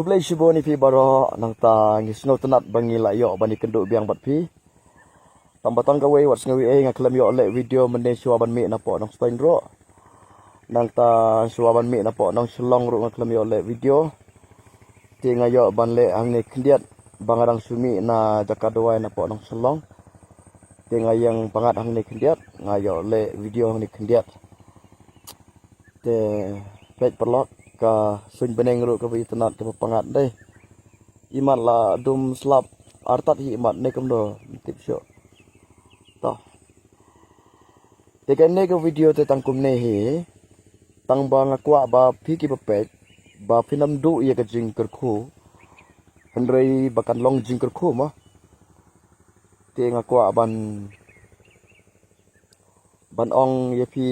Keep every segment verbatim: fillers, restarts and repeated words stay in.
Khublei shibun ïa phi baroh, nangta ngi sngewtynnat ba ngi la ïoh ban ïakynduh biang bad phi. Tang ba tang kawei wat sngew ei, nga khlem ïoh leh video mynne shuwa ban mih na Pok Nongstoiñ ruh. Nangta shuwa ban mih na Pok Nongshlong ruh nga khlem ïoh leh video. Te nga ïoh ban leh hangne khyndiat ba nga dang shu mih na jaka duwai na Pok Nongshlong. Te nga ïeng pyngngad hangne khyndiat, nga ïoh leh video hangne khyndiat. Te peit paralok, ka suiñ bneng ruh kaba itynnad kaba pyngngad dei. Imat la dum slap artat hi imat ne kumno, ym tip shuh. To. Te kane ka video te tang kumne hi. Tang ba nga kwah ba phi kiba peit ba phin ym duh ïa ka jingkyrkhu. Hynrei ba kan long jingkyrkhu mo. Te nga kwah ban ban ong ïa phi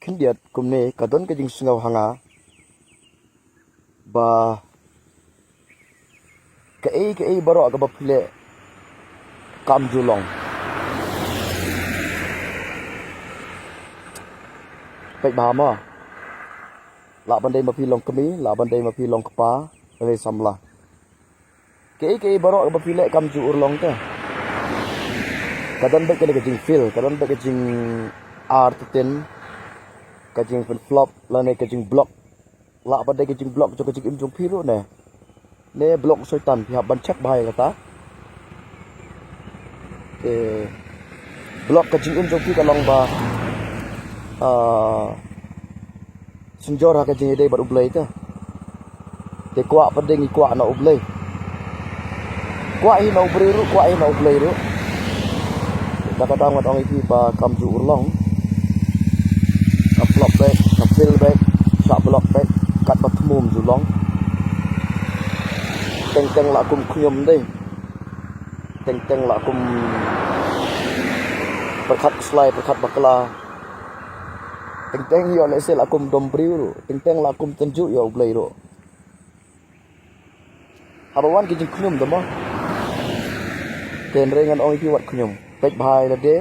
khyndiat kumne, ka don ka jingsngew ha nga ba kaei kaei baroh kaba phi leh kam ju long. Peit bha mo. Lah ban dei ma phi long kmie, lah ban dei ma phi long kpa, lane samla. Kaei kaei baroh kaba phi leh kam ju urlong te. Ka don beit kane ka jingfeel, ka don beit ka jingartatien, ka jingpynflop lane ka jingblock. Lah ban dei ka jingblock jong ka jingim jong phi ruh ne. Ne block soitan, phi hap ban check bha ïa kata. Te block ka jingim jong phi ka long ba, ah, synjor ha ka jingïadei bad U Blei te. Te kwah pat de ngi kwah na U Blei. Kwah hi na U Blei ruh, kwah hi na U Blei ruh. Te kata ngan ong ïa phi ba kam ju urlong. Ka flop beit, ka fail beit, shah block beit, katba thmu ym ju long. Teng teng la kum khñium dei. Teng teng la kum pyrkhat slai, pyrkhat bakla. Teng teng ïoh lehse la kum dom briew ruh. Teng teng la kum tynjuh ïa U Blei ruh. Haba wan ki jingkhñium te mo. Te hynrei ngan ong ïa phi wat khñium. Peit bha ïa lade.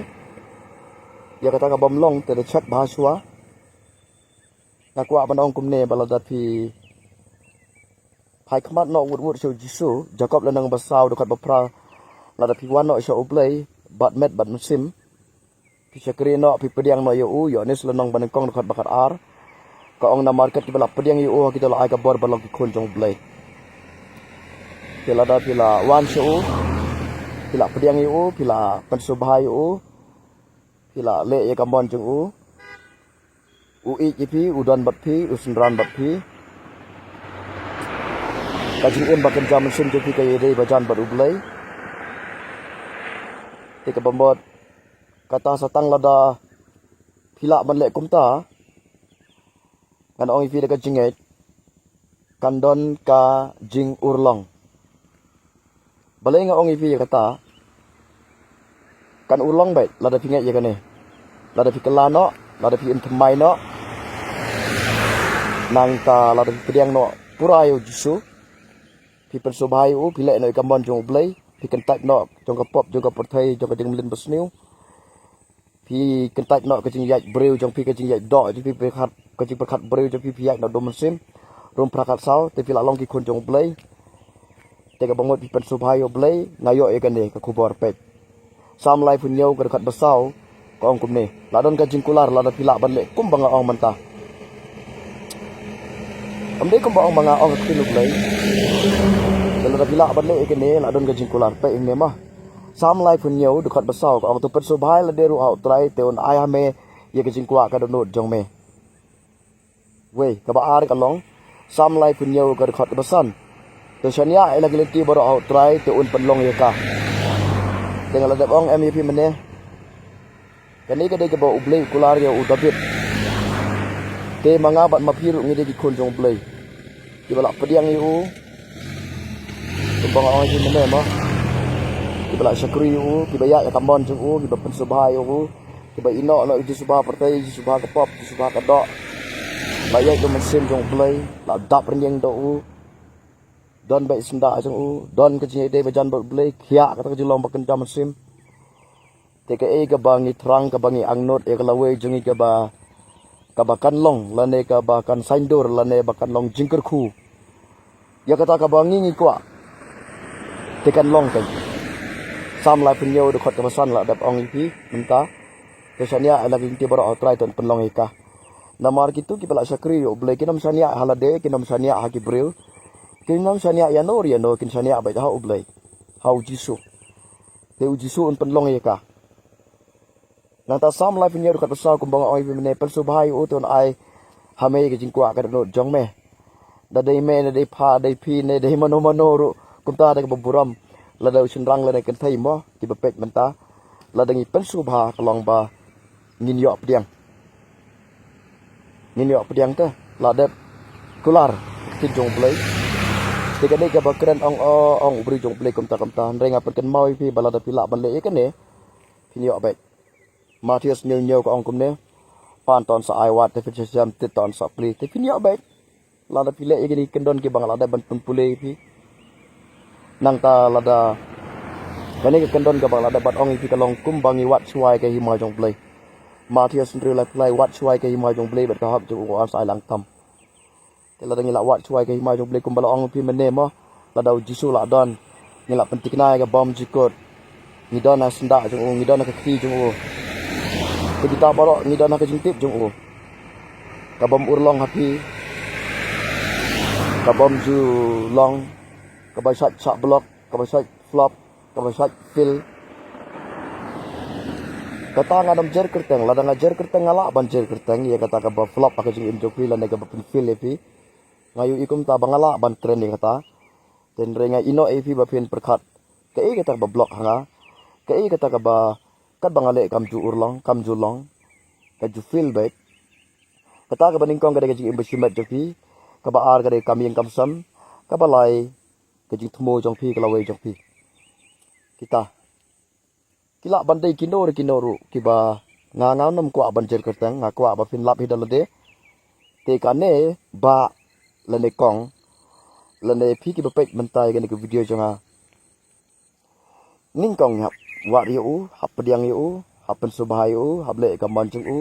Ïa kata ka bym long te da check bha shuwa. Nga kwah ban ong kumne ba lada phi phai khmat noh wut wut sha U Jisu, Jakob lynnong ba saw dkhot ba phra, lada phi wan noh sha U Blei bad met bad mynsiem. Phi shakri noh, phi pdiang noh ïa u, Ïoannis lynnong ba nyngkong dkhot ba khatar. Ka ong namar kat kiba la pdiang ïa u, ha kita la ai ka bor ban long ki khun jong U Blei. Te lada phi la wan sha u, phi la pdiang ïa u, phi la pynsngewbha ïa u, phi la leh ïa ka mon jong u. U ïeit ïa phi, u don bad phi, u synran bad phi. Ka jingim ba kynja mynsiem jong phi ka ïadei ba jan bad U Blei. Te kaba mut kata sa tang lada phi lah ban leh kumta, ngan ong ïa phi da ka jingngeit, kan don ka jingurlong. Balei nga ong ïa phi ïa kata? Kan urlong beit lada phi ngeit ïa kane. Lada phi kylla noh, lada phi im thymmai noh. Nangta lada phi pdiang noh pura ïa U Jisu. Phi pynsngewbha ïa u, phi leh noh ïa ka mon jong U Blei, phi kyntait noh jong ka pop, jong ka pyrthei, jong ka jingmlien basniew. Phi kyntait noh ka jingïaid briew jong phi, ka jingïaid doh jong phi, pyrkhat, ka jingpyrkhat briew jong phi, phi ïaid noh da u Mynsiem. Rom phra khatsaw, te phi la long ki khun jong U Blei. Te kaba mut phi pynsngewbha ïa U Blei, nga ïoh ïa kane ka khubor peit. Salm laiphew hynñiew ka dkhot ba saw, ka ong kumne. La don ka jingkular lada phi lah ban leh kumba nga ong mynta. Ym dei kumba ong ba nga ong ha ktien U Blei. Te lada phi lah ban leh ïa kane, la don ka jingkular peit hangne mo. Salm laiphew hynñiew dkhot ba saw ka ong, to pynsngewbha ïa lade ruh ha U Trai te un ai ha me ïa ka jingkwah ka dohnud jong me. Wei, kaba ar ka long Salm laiphew hynñiew ka dkhot kaba san. To shaniah ïa la ki lynti baroh ha U Trai te un pynlong ïa ka. Te nga la dep ong em ïa phi mynne. Kane ka dei kaba U Blei u kular ïa u Dabid. Te ma nga bad ma phi ruh ngi dei ki khun jong U Blei. Kiba la pdiang ïa u. Kumba nga ong ïa phi mynne mo. Kiba la shakri ïa u, kiba ïaid ïa ka mon jong u, kiba pynsngewbha ïa u. Kiba ïehnoh noh ïa ka jingsngewbha pyrthei, jingsngewbha ka pop, jingsngewbha ka doh. La ïaid da u Mynsiem jong U Blei, la dap rynïeng da u. Don beit syndah jong u, don ka jingïadei ba jan bad U Blei, khiah kata ka jinglong ba kynja mynsiem. Te kaei kaba ngi thrang, kaba ngi angnud ïa ka lawei jong ngi kaba, kaba kan long lane kaba kan saiñdur lane ba kan long jingkyrkhu. Ïa kata kaba ngi ngi kwah te kan long kan. Salm laiphew hynñiew dkhot kaba san la dep ong ïa phi mynta. Te shaniah ïa la ki lynti baroh, ha U Trai to un pynlong ïa ka. Namar kito kiba la shakri ïa U Blei kin ym shaniah ha lade, kin ym shaniah ha ki briew. Kin ym shaniah ïano ïano, kin shaniah beit ha U Blei, ha U Jisu. Te U Jisu un pynlong ïa ka. Nangta Salm laiphew hynñiew dkhot ba saw kumba nga ong ïa phi mynne, pynsngewbha ïa u te un ai ha me ïa ka jingkwah ka dohnud jong me. Da dei me, da dei pha, dei phi, ne dei mano mano ruh, kumta da kaba burom. Lada u shynrang lane kynthei mo, kiba peit mynta, lada ngi pynsngewbha ka long ba ngin ïoh pdiang. Ngin ïoh pdiang te la dep kular ka ktien jong U Blei. Te ka dei kaba kren ong, ong u briew jong U Blei kumta kumta. Hynrei nga pynkynmaw ïa phi ba lada phi lah ban leh ïa kane, phin ïoh beit. Mathaios hynñiew hynñiew ka ong kumne: Pan to un sa ai wat, te phin sa shem, tit to un sa plie, te phin ïoh beit. Lada phi leh ïa kine ki kyndon kiba nga la dep ban pynpule ïa phi. Nangta lada kane ka kyndon kaba nga la dep ban ong ïa phi ka long kumba ngi wad shuwa ïa ka hima jong U Blei. Mathaios hynriew laiphew lai: Wad shuwa ïa ka hima jong U Blei bad ka hok jong u, un sa ai lang tam. Te lada ngi la wad shuwa ïa ka hima jong U Blei kumba la ong ïa phi mynne mo, lada U Jisu la don, ngi la pynthikna ïa ka bymjukut. Ngi don ha syndah jong u, ngi don ha ka kti jong u. Te kita baroh ngi don ha ka jingtip jong u. Ka bym urlong ha phi, ka bym ju long, kaba shait shah block, kaba shait flop, kaba shait fail. Kata ngan ym jer kyrteng, lada nga jer kyrteng nga lah ban jer kyrteng ïa kata kaba flop ha ka jingim jong phi lane kaba pynfail ïa phi. Nga ïohi kumta ba nga lah ban kren ïa kata. Te hynrei nga ïehnoh ïa phi ba phin pyrkhat kaei kata kaba block ha nga, kaei kata kaba katba nga leh kam ju urlong, kam ju long, ka ju fail beit. Kata kaba nyngkong ka dei ka jingim ba shimet jong phi, kaba ar ka dei kam ïing kam sem, kaba lai ka jingthmu jong phi, ka lawei jong phi. Kita ki lah ban dei kino re kino ruh kiba nga, nga ngam kwah ban jer kyrteng, nga kwah ba phin lap hi da lade. Te kane bah lane kong lane phi kiba peit mynta ïa kane ka video jong nga, nyngkong hap wad ïa u, hap pdiang ïa u, hap pynsngewbha ïa u, hap leh ïa ka mon jong u.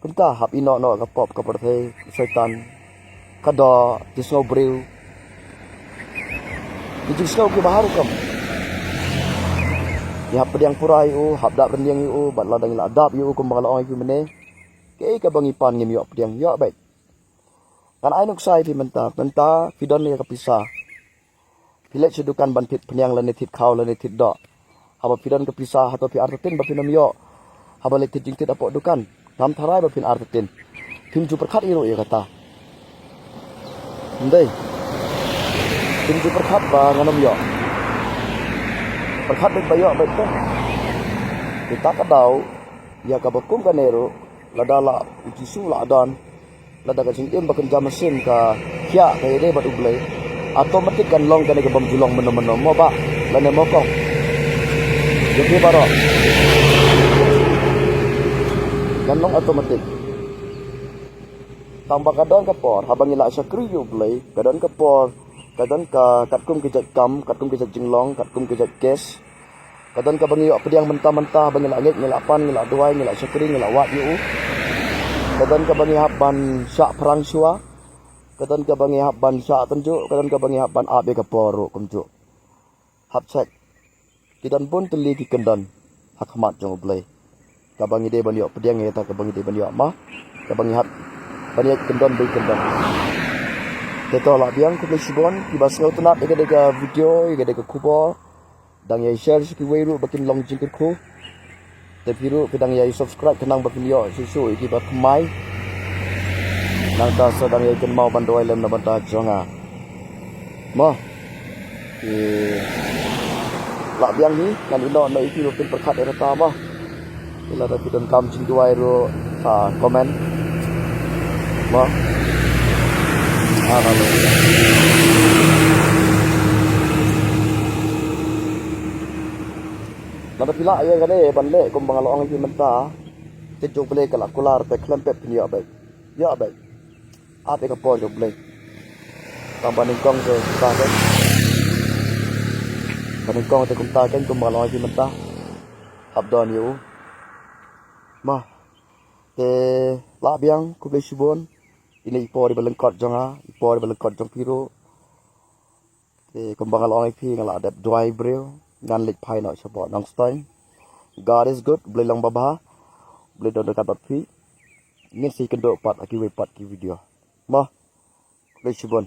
Kumta hap ïehnoh noh ka pop, ka pyrthei, u Soitan, ka doh, jingsngew briew, ki jingsngew kiba har rukom. Ngi hap pdiang pura ïa u, hap dap rynïeng ïa u, bad lada ngi la dap ïa u kumba nga la ong ïa phi mynne, kaei kaba ngi pan ngim ïoh pdiang, ïoh beit. Ngan ai nuksa ïa phi mynta, mynta phi don ïa ka pisa, phi leit sha dukan ban thied phniang lane thied khaw lane thied doh. Haba phi don ka pisa, hato phi artatien ba phin ym ïoh? Haba leit thied jingthied hapoh dukan, ngam tharai ba phin artatien. Phim ju pyrkhat hi ruh ïa kata. Ym dei? Phim ju pyrkhat ba ngan ym ïoh. Pyrkhat beit ba ïoh beit te. Kita ka daw, ïa kaba kum kane ruh, lada la U Jisu la don, lada ka jingim ba kynja mynsiem ka khiah, ka ïadei bad U Blei, automatic kan long kane ka bym ju long mynno mynno, mo bah lane mo kong. Ïa phi baroh, kan long automatic. Tangba ka don ka por haba ngi la shakri ïa U Blei, ka don ka por, ka don ka katkum ka jait kam, katkum ka jait jinglong, katkum ka jait case. Ka don kaba ngi ïoh pdiang mynta mynta, ba ngi la ngeit, ngi la pan, ngi la duwai, ngi la shakri, ngi la wad ïa u. Ka don kaba ngi hap ban shah pyrshang shuwa. Ka don kaba ngi hap ban shah tynjuh, ka don kaba ngi hap ban ap ïa ka por ruh kumjuh. Hap check. Ki don bun tylli ki kyndon ha khmat jong U Blei. Kaba ngi dei ban ïoh pdiang ïa kata kaba ngi dei ban ïoh, mo. Kaba ngi hap ban ïaid kyndon bad kyndon. Te to lah biang, khublei shibun kiba sngewtynnat ïa kane ka video, ïa kane ka khubor. Dang ïai share sha kiwei ruh ba kin long jingkyrkhu. Te phi ruh phi dang ïai subscribe khnang ba phin ïoh shuh shuh ïa kiba thymmai. Nangta sa dang ïai kynmaw ban duwai lem na bynta jong nga, mo. Te lah biang hi, ngan ïehnoh noh ïa phi ba phin pyrkhat ïa kata, mo. Te lada phi donkam jingduwai ruh, sa comment, mo. Haleluya. Lada phi lah ïa kane ban leh kumba nga la ong ïa phi mynta, te jong U Blei ka la kular, te khlem pep phin ïoh beit. Ïoh beit. Ap ïa ka por jong U Blei. Tang ba nyngkong te kumta kein, ba nyngkong te kumta kein kumba nga la ong ïa phi mynta. Hap don ïa u, mo. Te lah biang, khublei shibun. Ine i por iba lyngkot jong nga, i por iba lyngkot jong phi ruh. Te kumba nga la ong ïa phi, nga la dep duwai briew, ngan leit phai noh shapoh Nongstoiñ. God is good, Blei long babha, Blei don ryngkat bad phi. Ngin sa ïakynduh pat ha kiwei pat ki video. Mo, khublei shibun.